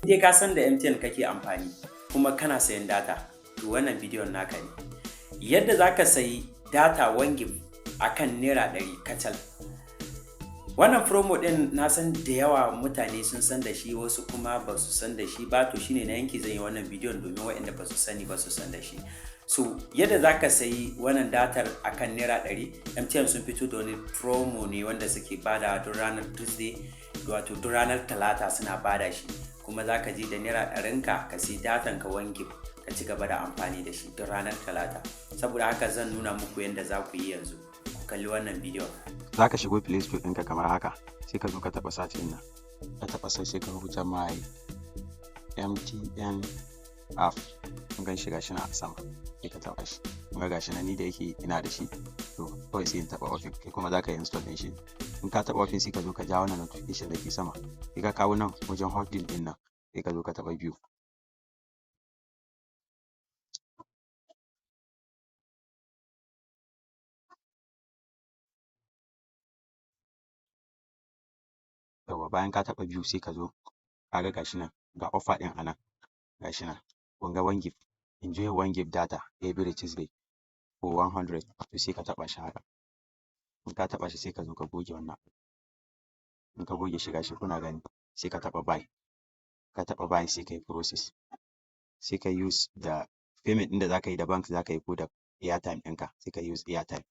Dai ka san da MTN kake amfani kuma kana sayan data, to wannan bidiyon naka ne. Yadda za ka sayi data 1 gig akan ₦100 kacal. Wannan promo ɗin na san da yawa mutane sun san da shi, wasu kuma ba su san da shi ba. To shine na yanke zan yi wannan bidiyon domin waɗanda ba su sani ba su san da shi. So yadda za ka sayi wannan datar akan ₦100, MTN sun fito da wani promo ne wanda suke bada duk ranar Tuesday, wato duk ranar Talata suna bada shi. Kuma za ka je da ₦100n ka ka sayi datan ka 1 gig ka ci gaba da amfani da shi duk ranar Talata. Saboda haka zan nuna muku yadda za ku yi yanzu. Ku kalli wannan bidiyon. Za ka shigo Play Store ɗinka kamar haka, sai ka zo ka taɓa search ɗin nan. Ka taɓa search, sai ka rubuta "My MTN app". Kun gan shi, gashi nan a sama, sai ka taɓa shi. Kun ga gashi nan, ni da yake ina da shi, to kawai sai in taɓa open. Kai kuma za ka yi install ɗin shi. In ka taɓa open, sai ka zo ka ja wannan notification da ke sama, sai ka kawo nan wajen hot deal ɗin nan, sai ka zo ka taɓa view. Yawwa, bayan ka taɓa view, sai ka zo ka ga gashi nan, ga offer ɗin a nan, gashi nan. Kun ga 1 gig, enjoy 1 gig data every Tuesday for 100. To sai ka taɓa shi haka. In ka taɓa shi, sai ka zo ka goge wannan. In ka goge shi, gashi kuna gani, sai ka taɓa buy. Ka taɓa buy, sai ka yi process, sai ka use da payment ɗin da za ka yi, da bank za ka yi ko da airtime ɗinka, sai ka use airtime.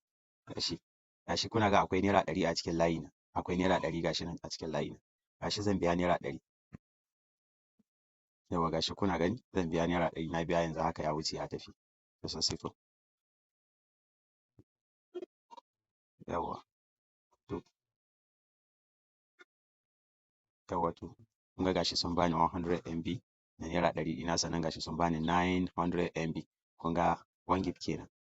Gashi, gashi kuna ga akwai ₦100 a cikin layi na, akwai ₦100, gashi nan a cikin layi na. Gashi zan biya ₦100. Yawwa, gashi kuna gani, zan biya ₦100. Na biya yanzu haka, ya wuce, ya tafi successful. Yawwa, to yawwa, to kun ga gashi sun bani 100 MB na ₦100 ɗina, sannan gashi sun bani 900 MB. Kun ga 1 gig kenan.